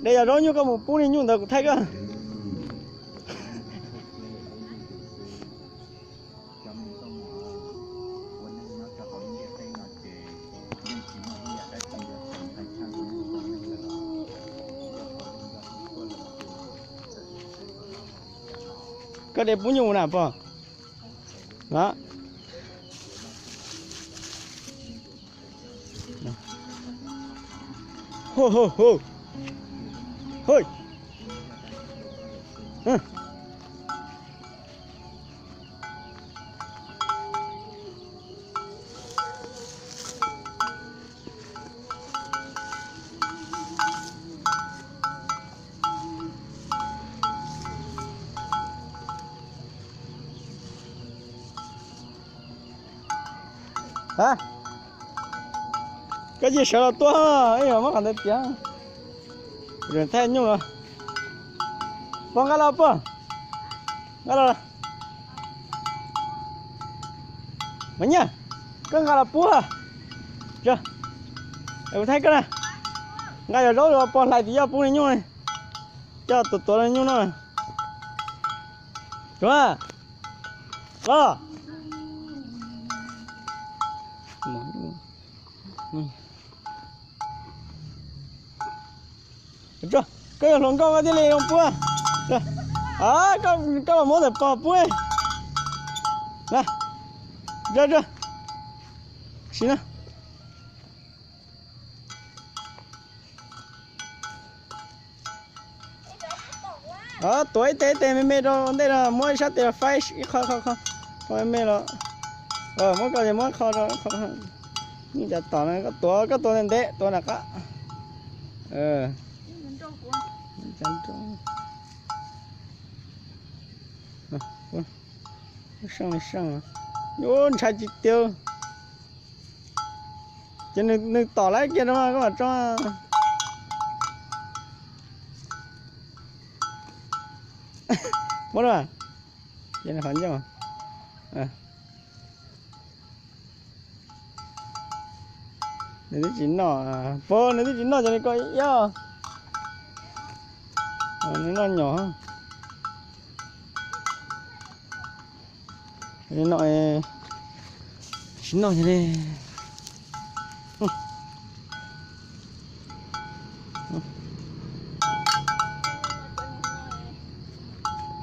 De yog zaub nyuj koj mus pub niag nyuj ntawd kuv thaij koj. Koj de pub nyuj na pog. Koj cia sawv los tuaj, ib yam muab qhov ntawd tiav. Thaij nyuj los. Pog nqa los pog. Nqa los. Mas nyiaj, koj nqa los pub. Kuv thaij koj na. Nqa yog zaub los pog hlais tim yoj pub niag nyuj. Coj tuav tuav niag nyuj no. Tuav los. Koj yog hluas nkauj koj thiaj li zoo pub. Koj los muab ntawm pog pub. Sim na. Tuav ib teg ib teg me me rau ntej no, muab ib sab tes faib ib qho qho qho me me los. Muab koj muab qho rau qho. Yeej cas tom no koj tuav koj tuav ntev ntev tuav nram qab. Seej li seej, yuav ntshai tsis tiag. Ces nws tom lawv kiag no koj mam tso. Muab, ces nws qhov ncauj. Nws twb tsis noj, pog nws twb tsis noj ces nws koj iab. Nws noj nyom. Noj, tsis noj ces li.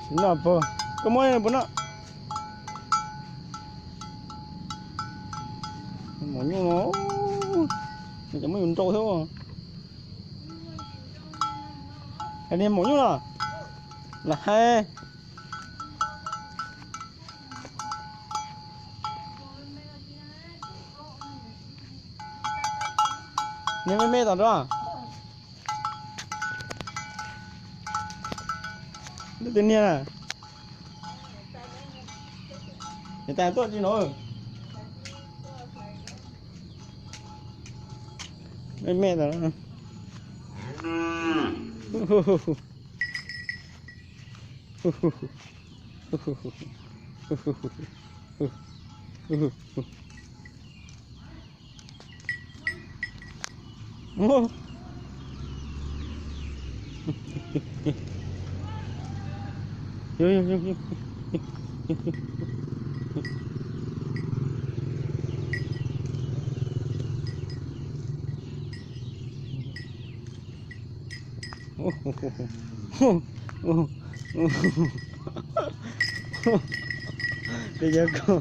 Tsis noj pog, koj muab puas noj? Maum nyuj no, nws cov muab yus nrau thiab. Hais niag maum nyuj no, lam hais. Niag me me tom nrad. Ntuj, tus niag na. Niam tais tuaj tsis nov. Me me tom. Peb cov ko,